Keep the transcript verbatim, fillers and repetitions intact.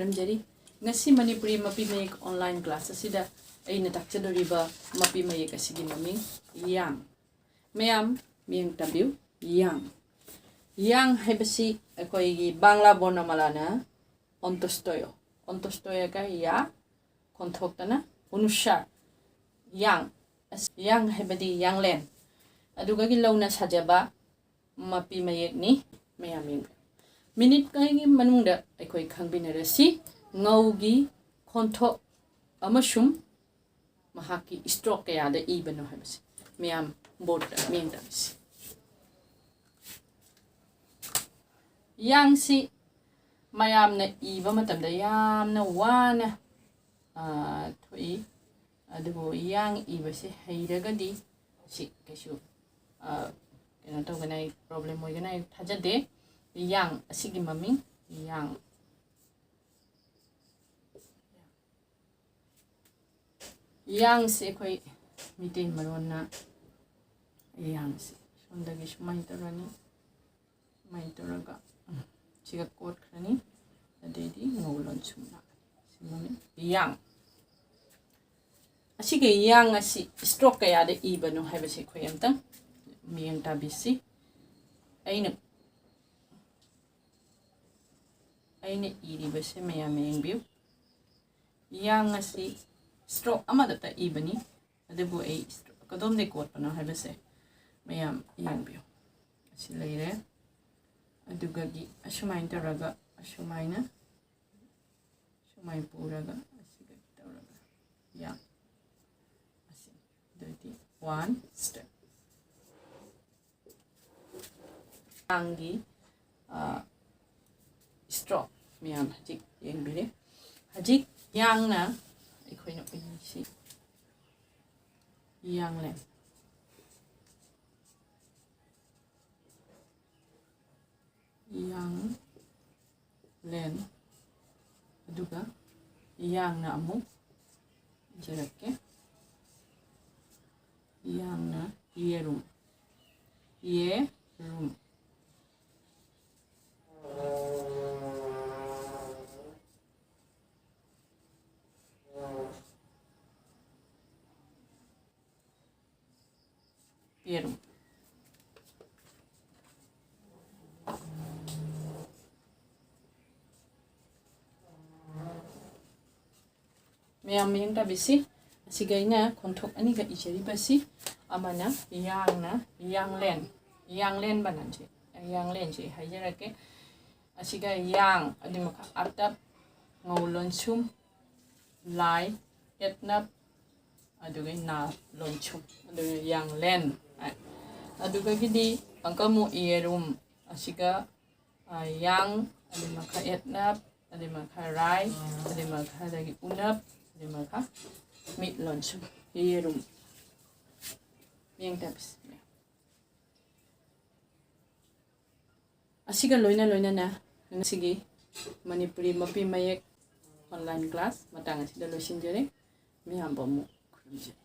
ꯈꯨꯔꯨꯝꯖꯔꯤ꯫ ꯉꯁꯤ ꯃꯅꯤꯄꯨꯔꯤ ꯃꯄꯤ ꯃꯌꯦꯛ online class ꯑꯁꯤꯗ ꯑꯩꯅ ꯇꯥꯛꯆꯗꯣꯔꯤꯕ ꯃꯄꯤ ꯃꯌꯦꯛ ꯑꯁꯤꯒꯤ ꯃꯃꯤꯡ ꯌꯥꯡ꯫ ꯃꯌꯥꯝ ꯃꯤꯠꯌꯦꯡ ꯇꯥꯕꯤꯌꯨ꯫ ꯌꯥꯡ꯫ ꯌꯥꯡ ꯍꯥꯏꯕꯁꯤ ꯑꯩꯈꯣꯏꯒꯤ ꯕꯪꯒ꯭ꯂꯥ ꯕꯣꯔꯅꯃꯥꯂꯥꯅ অন্তঃস্থ য়, অন্তঃস্থ য়ꯒ ꯌꯥ, ꯈꯣꯟꯊꯣꯛꯇꯅ অনুস্বার, ꯌꯥꯡ꯫ ꯑꯁ, ꯌꯥꯡ ꯍꯥꯏꯕꯗꯤ ꯌꯥꯡꯂꯦꯟ꯫ ꯑꯗꯨꯒꯒꯤ ꯂꯧꯅ ꯁꯥꯖꯕ ꯃꯄꯤ ꯃꯌꯦꯛꯅꯤ꯫ ꯃꯌꯥꯝ ꯌꯦꯡꯕꯤꯌꯨ꯫ ꯃꯤꯅꯤꯠ ꯈꯔꯒꯤ ꯃꯅꯨꯡꯗ ꯑꯩꯈꯣꯏ ꯈꯪꯃꯤꯟꯅꯔꯁꯤ, ꯉꯧꯒꯤ ꯈꯣꯟꯊꯣꯛ ꯑꯃꯁꯨꯡ ꯃꯍꯥꯛꯀꯤ stroke ꯀꯌꯥꯗ ꯏꯕꯅꯣ ꯍꯥꯏꯕꯁꯤ꯫ ꯃꯌꯥꯝ boardꯇ ꯃꯤꯠꯌꯦꯡ ꯇꯥꯕꯤꯁꯤ꯫ ꯌꯥꯡꯁꯤ ꯃꯌꯥꯝꯅ ꯏꯕ ꯃꯇꯝꯗ ꯌꯥꯝꯅ ꯋꯥꯅ, ꯑ, ꯊꯣꯛꯏ꯫ ꯑꯗꯨꯕꯨ ꯌꯥꯡ ꯏꯕꯁꯤ ꯍꯩꯔꯒꯗꯤ ꯁꯤ ꯀꯩꯁꯨ, ꯑ, ꯀꯩꯅꯣ ꯇꯧꯒꯅꯤ, problem ꯑꯣꯏꯒꯅꯤ ꯍꯥꯏ ꯊꯥꯖꯗꯦ꯫ ꯌꯥꯡ ꯑꯁꯤꯒꯤ ꯃꯃꯤꯡ ꯌꯥꯡ꯫ ꯌꯥꯡꯁꯦ ꯑꯩꯈꯣꯏ ꯃꯤꯇꯩ ꯃꯔꯣꯟꯅ ꯌꯥꯡꯁꯦ ꯁꯣꯝꯗꯒꯤ ꯁꯨꯃꯥꯏꯅ ꯇꯧꯔꯅꯤ, ꯁꯨꯃꯥꯏꯅ ꯇꯧꯔꯒ, ꯎꯝ, ꯁꯤꯒ ꯀꯣꯠꯈ꯭ꯔꯅꯤ꯫ ꯑꯗꯩꯗꯤ ꯉꯧ ꯂꯣꯟꯁꯨꯝ ꯂꯥꯛꯀꯅꯤ꯫ ꯁꯤ ꯃꯃꯤꯡ ꯌꯥꯡ꯫ ꯑꯁꯤꯒꯤ ꯌꯥꯡ ꯑꯁꯤ stroke ꯀꯌꯥꯗ ꯏꯕꯅꯣ ꯍꯥꯏꯕꯁꯤ ꯑꯩꯈꯣꯏ ꯑꯝꯇꯪ ꯃꯤꯠꯌꯦꯡ ꯇꯥꯕꯤꯁꯤ꯫ ꯑꯩꯅ, ꯑꯩꯅ ꯏꯔꯤꯕꯁꯦ ꯃꯌꯥꯝ ꯌꯦꯡꯕꯤꯌꯨ꯫ ꯌꯥꯡ ꯑꯁꯤ stroke ꯑꯃꯗꯇ ꯏꯕꯅꯤ, ꯑꯗꯨꯕꯨ ꯑꯩ stroke ꯀꯗꯣꯝꯗꯒꯤ ꯀꯣꯠꯄꯅꯣ ꯍꯥꯏꯕꯁꯦ ꯃꯌꯥꯝ ꯌꯦꯡꯕꯤꯌꯨ꯫ ꯑꯁꯤ ꯂꯩꯔꯦ꯫ ꯑꯗꯨꯒꯗꯤ ꯑꯁꯨꯃꯥꯏꯅ ꯇꯧꯔꯒ, ꯑꯁꯨꯃꯥꯏꯅ, ꯁꯨꯃꯥꯏꯅ ꯄꯨꯔꯒ, ꯑꯁꯤꯒ ꯇꯧꯔꯒ, ꯌꯥꯡ꯫ ꯑꯁꯤ꯫ ꯑꯗꯨꯗꯤ one step꯫ ꯌꯥꯡꯒꯤ, ꯑ, stroke ꯃꯌꯥꯝ ꯍꯧꯖꯤꯛ ꯌꯦꯡꯕꯤꯔꯦ꯫ ꯍꯧꯖꯤꯛ ꯌꯥꯡꯅ ꯑꯩꯈꯣꯏꯅ ꯎꯏꯁꯤ ꯌꯥꯡꯂꯦꯟ꯫ ꯌꯥꯡꯂꯦꯟ꯫ ꯑꯗꯨꯒ ꯌꯥꯡꯅ ꯑꯃꯨꯛ ꯏꯖꯔꯛꯀꯦ꯫ ꯌꯥꯡꯅ ꯌꯦꯔꯨꯝ꯫ ꯌꯦꯔꯨꯝ꯫ ꯃꯌꯥꯝ ꯃꯌꯦꯡ ꯇꯥꯕꯤꯁꯤ꯫ ꯑꯁꯤꯒ ꯑꯩꯅ ꯈꯣꯟꯊꯣꯛ ꯑꯅꯤꯒ ꯏꯖꯔꯤꯕꯁꯤ, ꯑꯃꯅ ꯌꯥꯡꯅ ꯌꯥꯡꯂꯦꯟ, ꯌꯥꯡꯂꯦꯟ ꯕꯅꯥꯟꯁꯦ, ꯌꯥꯡꯂꯦꯟꯁꯦ ꯑꯩ ꯍꯥꯏꯖꯔꯛꯀꯦ꯫ ꯑꯁꯤꯒ ꯌꯥꯡ, ꯑꯗꯨꯒꯤ ꯃꯈꯥ ꯑꯇꯞ, ꯉꯧ ꯂꯣꯟꯁꯨꯝ, ꯂꯥꯏ, ꯌꯦꯠꯅꯞ, ꯑꯗꯨꯒ ꯅꯥ ꯂꯣꯟꯁꯨꯝ, ꯑꯗꯨꯒ ꯌꯥꯡꯂꯦꯟ꯫ ꯑꯗꯨꯒꯒꯤꯗꯤ ꯑꯪꯀꯃꯨ ꯌꯦꯔꯨꯝ, ꯑꯁꯤꯒ, ꯑ, ꯌꯥꯡ, ꯑꯗꯨꯒꯤ ꯃꯈꯥ ꯌꯦꯠꯅꯞ, ꯑꯗꯨꯒꯤ ꯃꯈꯥ ꯔꯥꯏ, ꯑꯗꯨꯒꯤ ꯃꯈꯥꯗꯒꯤ ꯎꯅꯞ, ꯑꯗꯨꯒꯤ ꯃꯈꯥ ꯃꯤꯠ ꯂꯣꯟꯁꯨꯝ, ꯌꯦꯔꯨꯝ꯫ ꯃꯌꯦꯡ ꯇꯥꯕꯤꯁꯤ꯫ ꯑꯁꯤꯒ ꯂꯣꯏꯅ ꯂꯣꯏꯅꯅ ꯉꯁꯤꯒꯤ ꯃꯅꯤꯄꯨꯔꯤ ꯃꯄꯤ ꯃꯌꯦꯛ online class ꯃꯇꯥꯡ ꯑꯁꯤꯗ ꯂꯣꯏꯁꯤꯟꯖꯔꯦ꯫ ꯃꯌꯥꯝꯕꯨ ꯑꯃꯨꯛ ꯈꯨꯔꯨꯝꯖꯔꯤ꯫